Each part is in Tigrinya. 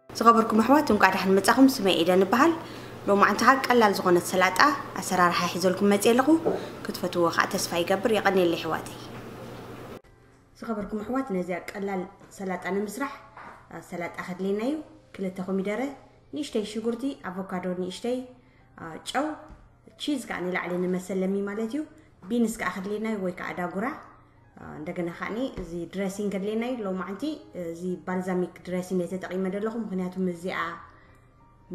ዝኸበርኩም ኣሕዋት፣ እንቋዕ ደሓን መጻኹም። ስመይ ኤደን እበሃል። ሎማዓንቲ ኸኣ ቀላል ዝኾነት ሰላጣ ኣሰራርሓ ሒዘልኩም መጽየ ኣለኹ። ክትፈትዎ ኸኣ ተስፋ ይገብር። የቐንየለይ ኣሕዋተይ። ዝኸበርኩም ኣሕዋት፣ ነዚኣ ቀላል ሰላጣ ንምስራሕ፣ ኣ፣ ሰላጣ ከድልየና እዩ። ክልተ ኮሚደረ፣ ንእሽተይ ሽጉርቲ፣ ኣቮካዶ ንእሽተይ፣ አ፣ ጨው፣ ቺዝ ከኣ ንላዕሊ ንመሰለሚ ማለት እዩ። ቢንስ ከኣ ከድልየና እዩ ወይ ከኣ ዳጉራ። አ፣ እንደገና ከኣ እዚ ድረሲንግ ከድልየና እዩ። ሎማዓንቲ እዚ ባልዛሚክ ድረሲንግ እየ ተጠቒመ ዘለኹ፣ ምኽንያቱ ምስዚኣ፣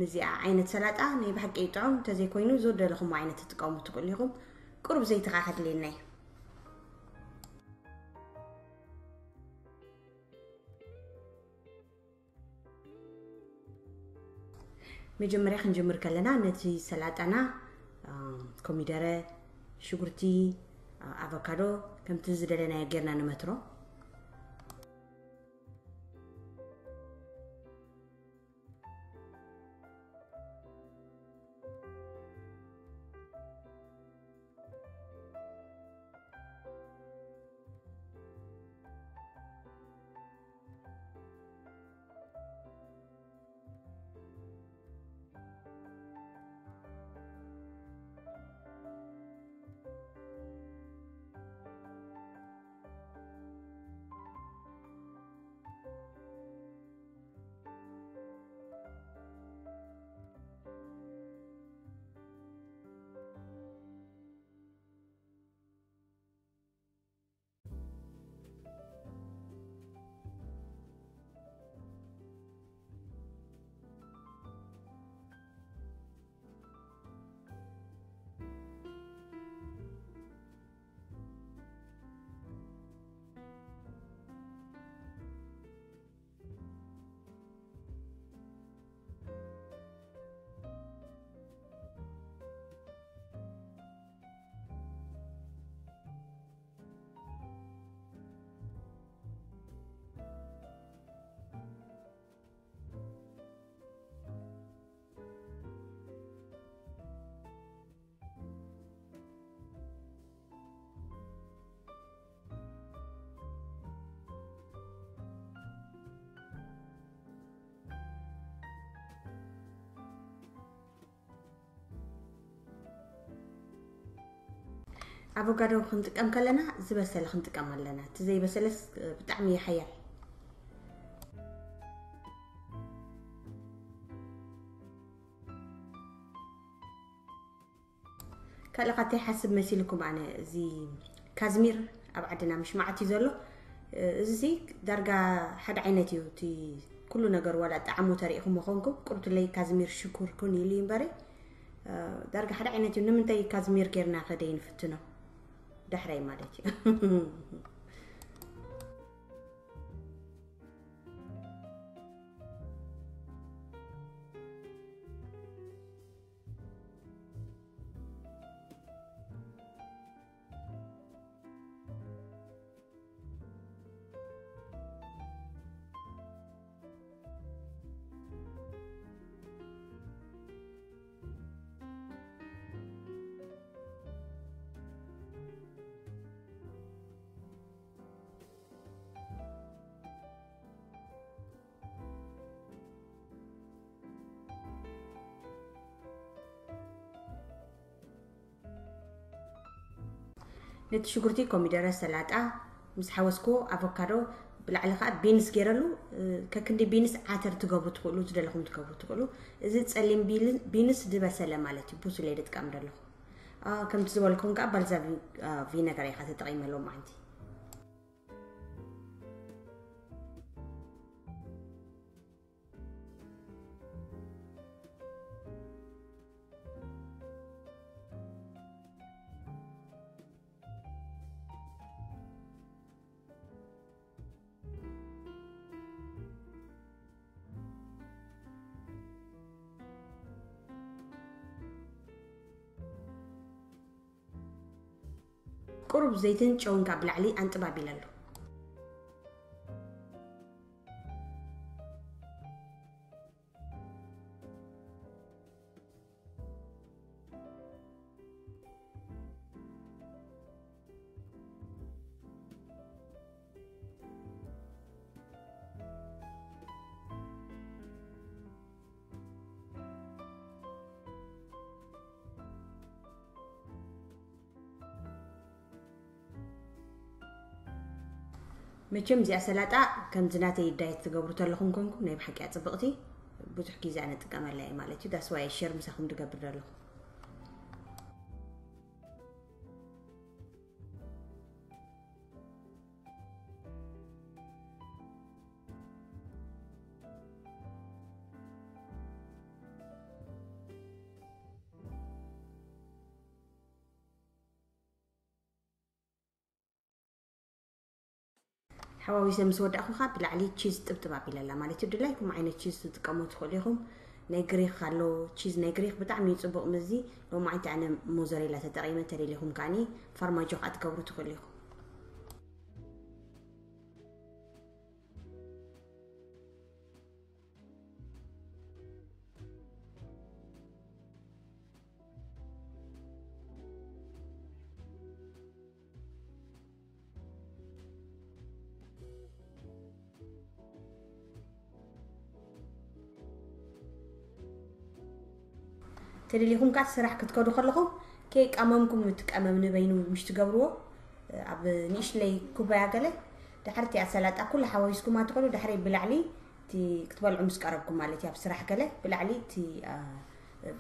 ምስዚኣ ዓይነት ሰላጣ ናይ ብሓቂ እዩ ጥዑም። እንተዘይኮይኑ ዝደለኹም ዓይነት ትጥቀሙ ትኽእሉ ኢኹም። ቁሩብ ዘይቲ ከኣ ከድልየና እዩ። መጀመርያ ክንጅምር ከለና ነቲ ሰላጣና፣ አ፣ ኮሚደረ፣ ሽጉርቲ፣ አ፣ ኣቮካዶ ከምቲ ዝደለናዮ ጌርና ንመትሮ። ኣቮካዶ ክንጥቀም ከለና ዝበሰለ ክንጥቀም ኣለና። እቲ ዘይበሰለስ ብጣዕሚ እዩ ሓያል። ካልእ ካተይ ሓስብ መሲልኩም ኣነ እዚ ካዝሚር ኣብ ዓድና ምሽ መዓት እዩ ዘሎ። እዚ ሲ ዳርጋ ሓደ ዓይነት እዩ። እቲ ኩሉ ነገር ዋላ ጣዕሙ ተሪእኹም ኮንኩም ቁርቱለይ ካዝሚር ሽኩር ኩን ኢሉ እዩ እምበሪ፣ ዳርጋ ሓደ ዓይነት እዩ። ንምንታይ ካዝሚር ጌርና ከደይ ንፍትኖ ዳሕራይ ማለት እዩ። ነቲ ሽጉርቲ፣ ኮሚደረ፣ ሰላጣ ምስ ሓወስኩዎ፣ ኣቮካዶ፣ ብላዕሊ ከኣ ቢንስ ገይረሉ። እ፣ ከክንዲ ቢንስ ዓተር ትገብሩ ትኽእሉ፣ ዝደለኹም ትገብሩ ትኽእሉ። እዚ ጸሊም ቢል-፣ ቢንስ ዝበሰለ ማለት እዩ፣ ብሱል እየ ዝጥቀም ዘለኹ። አ፣ ከምቲ ዝበልኩም ከኣ ባልዛ ቪ-፣ አ፣ ቪነገር እየ ከኣ ተጠቒመ ሎማዓንቲ። ቁሩብ ዘይትን ጨውን ካብ ብላዕሊ ኣንጥብ ኣቢለ ኣለኹ። መቸም እዚኣ ሰላጣ ከምዚ ናተይ ዳየት ትገብሩ ተለኹም ኮንኩም ናይ ብሓቂ እያ ጽብቕቲ። ብዙሕ ግዜ ኣነ እጥቀመላ እየ ማለት እዩ። ዳስ ዋይ ሸር ምሳኹም ድገብር ዘለኹ። ሓዋዊሰ ምስ ወዳእኩ ኸኣ ብላዕሊ ቺዝ ጥብጥብ ኣቢለላ ማለት እዩ። ድላይኩም ዓይነት ቺዝ ትጥቀሙ ትኽእሉ ኢኹም። ናይ ግሪኽ ኣሎ ቺዝ፣ ናይ ግሪኽ ብጣዕሚ እዩ ጽቡቕ ምስዚ። ሎማዓንቲ ኣነ ሞዘሬላ ተጠቒመ፣ እንተደሊኹም ከኣኒ ፋርማጆ ከኣ ትገብሩ ትኽእሉ ኢኹም። ተደሊኹም ከኣ ስራሕ ክትከዱ ከለኹም ከይቃመምኩም፣ እቲ ቀመም ንበይኑ ምሽ ትገብርዎ ኣብ ንእሽለይ ኩባያ ገለ። ድሕሪ እቲኣ ሰላጣ ኩሉ ሓዋዊስኩማ ትኸዱ። ድሕሪ ብላዕሊ እቲ ክትበልዑ ምስ ቀረብኩም ማለት እዩ፣ ኣብ ስራሕ ገለ ብላዕሊ እቲ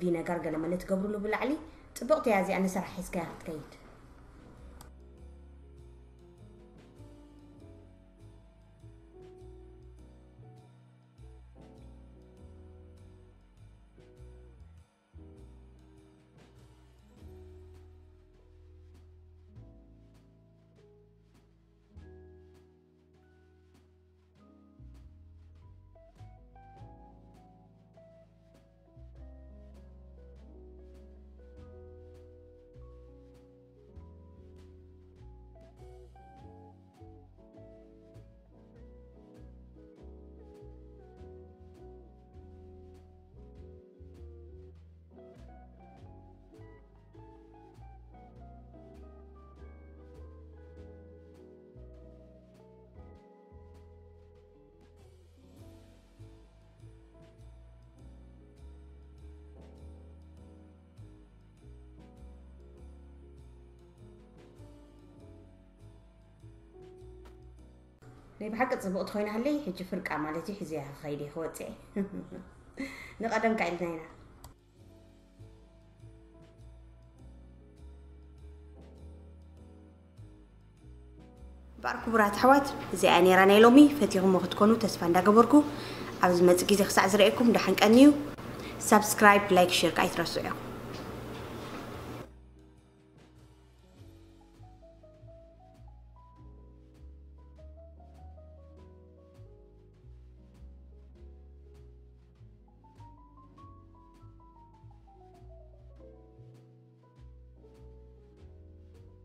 ቪነጋር ገለ መለ ትገብርሉ ብላዕሊ። ጽብቕቲ እያ እዚኣ፣ ንስራሕ ሒዝካያ ክትከይድ። ናይ ብሓቂ ጽቡቕቲ ኮይና ሃለይ፣ ሕጂ ፍርቃ ማለት እዩ፣ ሕዚ እያ ክኸይድ እየ፣ ክወጽእ እየ። ንቐደም ከ ኢልና ኢና። እምበኣር ክቡራት ኣሕዋት፣ እዚኣ እያ ነይራ ናይ ሎሚ። ፈቲኹሞ ክትኮኑ ተስፋ እንዳገበርኩ፣ ኣብ ዝመጽእ ግዜ ክሳዕ ዝረኤኩም ደሓን ቀንዩ። ሳብስክራይብ፣ ላይክ፣ ሼር ከኣ ኣይትረስዑ።